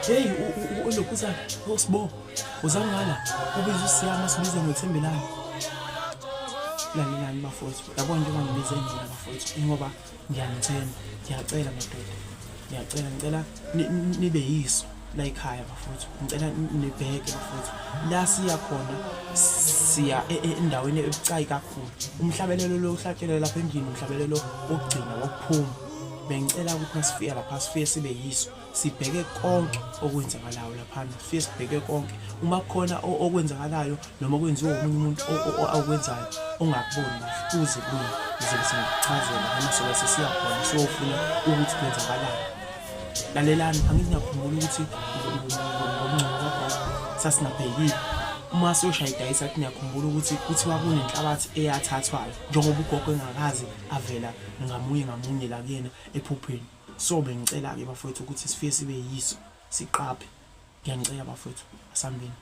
Hey, ulokhuzana uSibo uzangala ubiza uSiyama sibize ngoThembelani. Lalelani bafowethu, yabona njengoba ngibize nina bafowethu ingoba ngiyanithemba, ngiyacela madoda, ngiyacela, ngicela nibe yiso la ekhaya bafowethu, ngicela nibheke bafowethu la siya khona, siya e, e, endaweni ebucayi kakhulu. Umhlabelelo lo uhlatshelwe lapha endlini, umhlabelelo wokugcina wokuphuma. Bengicela ukuthi masifika lapha sifike sibe yiso, sibheke konke okwenzakalayo laphana, sifike sibheke konke. Uma kukhona okwenzakalayo noma kwenziwa omunye umuntu okwenzayo ongakuboni kahle, uze kumina ngizobe sengikuchazela, noma sobe sesiya khona siyofuna ukuthi kwenzakalani. Lalelani, angithi ngiyakhumbula ukuthi ngomngcwabo kagogo sasingabhekile uma siyoshaya idayisi, athi ngiyakhumbula ukuthi kuthiwa kunenhlabathi eyathathwayo njengoba ugogo engakaze avela ngamunye ngamunye la kuyena ephupheni. So bengicela-ke bafowethu ukuthi sifike sibe yiso, siqaphe. Ngiyanicela bafowethu, asambeni.